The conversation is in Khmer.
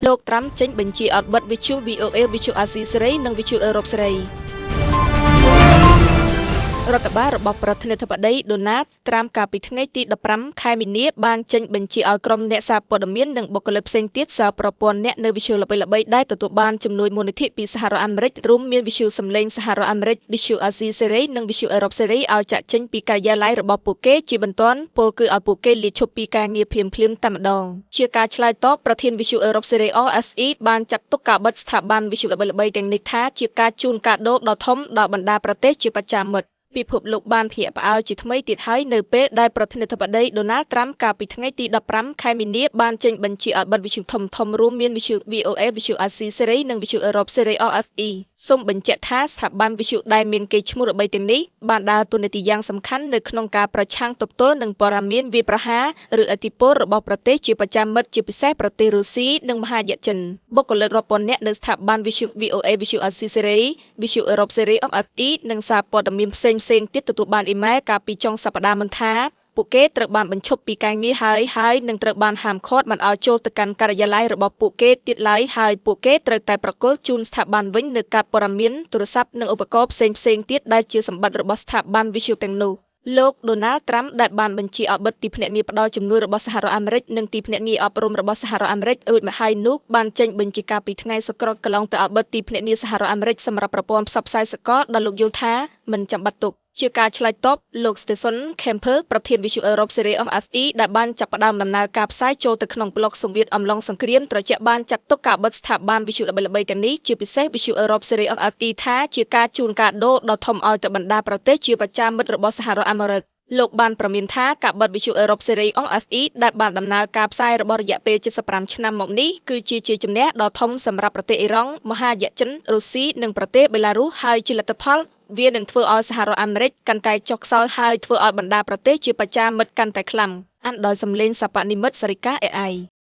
លោកត្រាំចេញបញ្ជាឲ្យបិទវិទ្យុ VOA វិទ្យុអាស៊ីសេរីនិងវិទ្យុអឺរ៉ុបសេរីរដ្ឋបាលរបស់ប្រធានាធិបតីដូណាល់ត្រាំកាលពីថ្ងៃទី15ខែមីនាបានចេញបញ្ជាឲ្យក្រុមអ្នកសារព័ត៌មាននិងបុគ្គលិកផ្សេងទៀតសារប្រព័ន្ធអ្នកនៅវិទ្យុល្បីៗដែលទទួលបានជំនួយមូលនិធិពីសហរដ្ឋអាមេរិករួមមានវិទ្យុសំឡេងសហរដ្ឋអាមេរិកវិទ្យុអាស៊ីសេរីនិងវិទ្យុអឺរ៉ុបសេរីឲ្យចាក់ចេញពីការិយាល័យរបស់ពួកគេជាបន្ទាន់ពលគឺឲ្យពួកគេលាឈប់ពីការងារភ្លាមៗតែម្ដងជាការឆ្លើយតបប្រធានវិទ្យុអឺរ៉ុបសេរី RFE បានចាត់ទុកការបិទស្ថាប័នវិទ្យុល្បីៗទាំងនេះថាជាការជូនកាដូដ៏ធំដល់បណ្ដាប្រទេសជាបច្ចាមិត្តពិភពលោកបានភ្ញាក់ផ្អើលជាថ្មីទៀតហើយនៅពេលដែលប្រធានាធិបតីដូណាល់ត្រាំកាលពីថ្ងៃទី15ខែមីនាបានចេញបញ្ជាឲ្យបិទវិទ្យុធំៗរួមមានវិទ្យុ VOA វិទ្យុអាស៊ីសេរីនិងវិទ្យុអឺរ៉ុបសេរី RFE សូមបញ្ជាក់ថាស្ថាប័នវិទ្យុដែលមានកេរ្តិ៍ឈ្មោះល្បីទាំងនេះបានដើរតួនាទីយ៉ាងសំខាន់នៅក្នុងការប្រឆាំងទប់ទល់នឹងព័ត៌មានវាយប្រហារឬឥទ្ធិពលរបស់ប្រទេសជាប្រចាំមិត្តជាពិសេសប្រទេសរុស្ស៊ីនិងមហាយក្សចិនបុគ្គលិករាប់ពាន់នាក់នៅស្ថាប័នវិទ្យុ VOA វិទ្យុអាស៊ីសេរីវិទ្យុអឺរ៉ុបសេរី RFE និងសារព័ត៌មានផ្សេងផ្សេងទៀតទទួលបានអ៊ីមែលកាលពីចុងសប្តាហ៍មុនថាពួកគេត្រូវបានបញ្ឈប់ពីការងារហើយហើយនឹងត្រូវបានហាមឃាត់មិនឲ្យចូលទៅកាន់ការិយាល័យរបស់ពួកគេទៀតឡើយហើយពួកគេត្រូវតែប្រគល់ជូនស្ថាប័នវិញនូវកាតព័ត៌មានទូរស័ព្ទនិងឧបករណ៍ផ្សេងៗទៀតដែលជាសម្បត្តិរបស់ស្ថាប័នវិទ្យុទាំងនោះលោកដូណាល់ត្រាំដែលបានបញ្ជាឲ្យបិទទីភ្នាក់ងារផ្ដល់ជំនួយរបស់សហរដ្ឋអាមេរិកនិងទីភ្នាក់ងារអប់រំរបស់សហរដ្ឋអាមេរិករួចមកហើយនោះបានចេញបញ្ជាការពីថ្ងៃសុក្រកន្លងទៅឲ្យបិទទីភ្នាក់ងារសហរដ្ឋអាមេរិកសម្រាប់ប្រព័ន្ធផ្សព្វផ្សាយសកលដែលលោកយល់ថាមិនចាំបាច់ទុកជាការឆ្លើយតបលោក Stephen Kemper ប្រធានវិទ្យុអឺរ៉ុបសេរី RFE ដែលបានចាប់ផ្ដើមដំណើរការផ្សាយចូលទៅក្នុងប្លុកសង្វៀតអំឡុងសង្គ្រាមត្រជាក់បានចាត់ទុកការបិទស្ថាប័នវិទ្យុល្បីៗទាំងនេះជាពិសេសវិទ្យុអឺរ៉ុបសេរី RFE ថាជាការជូនកាដូដ៏ធំឲ្យទៅបណ្ដាប្រទេសជាប្រចាំមិត្តរបស់សហរដ្ឋអាមេរិកលោកបានប្រមានថាការបិទវិទ្យុអឺរ៉ុបសេរី RFE ដែលបានដំណើរការផ្សាយរបស់រយៈពេល75ឆ្នាំមកនេះគឺជាជ័យជំនះដ៏ធំសម្រាប់ប្រទេសអ៊ីរ៉ង់មហាយក្សចិនរុស្ស៊ីនិងប្រទេសបេឡារុសហើយជាលទ្ធផលវានឹងធ្វើឲ្យសហរដ្ឋអាមេរិកកាន់តែចុះខ្សោយហើយធ្វើឲ្យបណ្ដាប្រទេសជាបច្ចាមិត្តកាន់តែខ្លាំងអានដោយសំឡេងសពនិមិត្តសរិកា AI។